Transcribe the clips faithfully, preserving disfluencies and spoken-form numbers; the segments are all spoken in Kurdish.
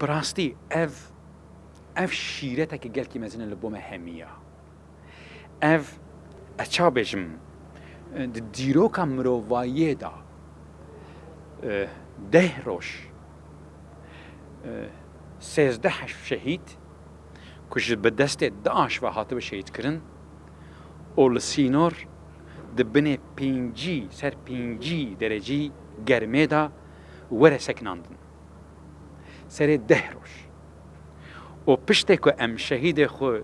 Bi rastî ev, ev şîreteke gelkî mezin e li bo me hemiya. Ev, ez ça bêjim, di dîroka mirovayiyê de, e, deh roj, e, sêzdeh şehîd ku ji bi destê DAIŞ ve hatibe şehîdkirin û li sînor di binê pêncî ser pêncî derecî germê de were sekinandin. Serê deh roj. Û piştê ku em şehîdê xwe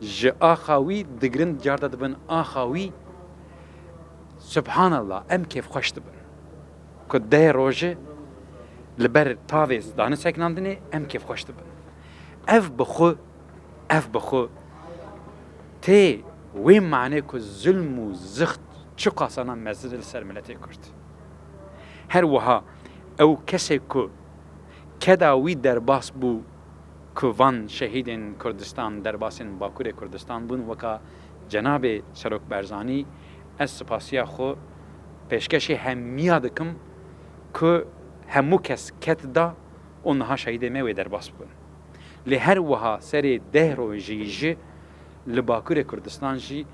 ji axa wî digirin, carda dibin axa wî, Subhanallah, em kêfxweş dibin. Ku deh roje li ber tavê dane sekinandinê, em kêfxweş dibin. Ev bi xwe, ev bi xwe tê wê manê ku zulm û zixt çiqasana mezin li ser miletê Kurd. Her wiha ew kesê ku keda wî derbas bû, ku van şehîdên Kurdistan derbasên Bakurê Kurdistan bûn, weka cenabê Serok Barzanî, ez sipasiya xwe pêşkêşê hemiya dikim ku hemû kes ket da û niha şehîdê me wê derbas bûn. Lê her wiha serê deh rojî jî li Bakurê Kurdistan jî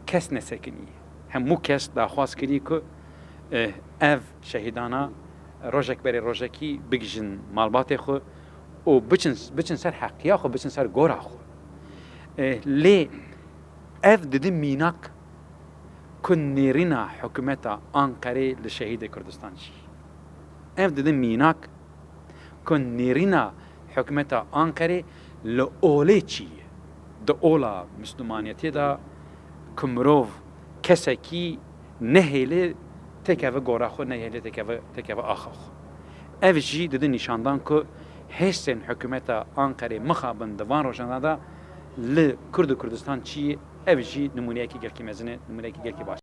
kes nesekinî. Hemû kes daxwaz kirî ku, eh, ev şehîdana rojek berê rojekî bigihîjin malbatê xwe û biçin, biçin ser heqiya xwe, biçin ser gora xwe. Eh, lê ev didi mînak ku nêrîna hikûmeta Anqerê li şehîdê Kurdistan çi ye. Ev didi mînak ku nêrîna hikûmeta Anqerê li olê çi ye. Di ola mislimaniyetê de ku mirov, kesekî nehêlê têkeve gora xwe, nehêlê têkeve, têkeve axa xwe. Ev jî didi nîşandan ku hêrsên hikûmeta Anqerê mixabin di van rojana de li Kurd û Kurdistan çi ye, ev jî nimûneyekî gelkî mezin e, nimûneyekî gelkî baş.